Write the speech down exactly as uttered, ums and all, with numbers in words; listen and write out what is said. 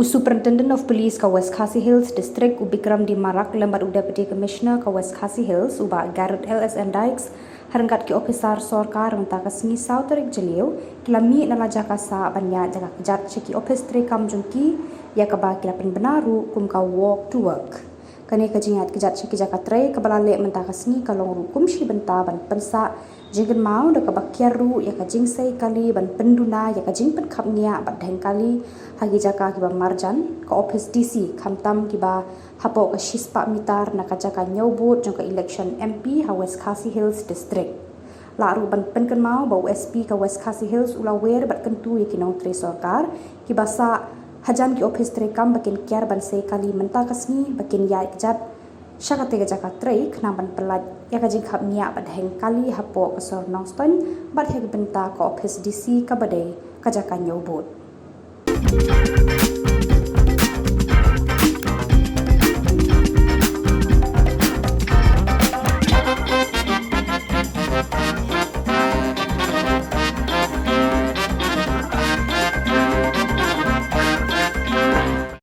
U Superintendent of Police ka West Khasi Hills District, u Bikram D Marak, lem bad u Deputy Commissioner ka West Khasi Hills, u Bah Garod L S N Dykes, ha ryngkat ki ophisar sorkar mynta ka sngi saw tarik Jylliew, ki la mih na la jaka sah ban ïaid jaka kjat sha ki ophis treikam jong ki, ïa kaba ki la pynbna ruh kum ka walk to work. Kane ka jingïaid kjat sha ki jaka trei kaba la leh mynta ka sngi ka long ruh kum shi bynta ban pynsah jingkynmaw da kaba kiar ruh ïa ka jingsei kali ban pynduna ïa ka jingpynkhapngiah bad dheng kali ha ki jaka kiba marjan ka ophis D C, khamtam kiba hapoh ka shispah mitar na ka jaka ñiewbud jong ka election M P ha West Khasi Hills District. Lah ruh ban pynkynmaw ba u S P ka West Khasi Hills u la wer bad kyntu ïa ki nongtrei sorkar kiba sah hajan ki ophis treikam ba kin kiar ban sei kali mynta ka sngi ba kin ïaid kjat sha katei ka jaka trei khnang ban pyllait ïa ka jingkhapngiah bad dheng kali hapoh ka sor Nongstoiñ bad ha ki bynta ka ophis D C kaba dei ka jaka ñiewbud.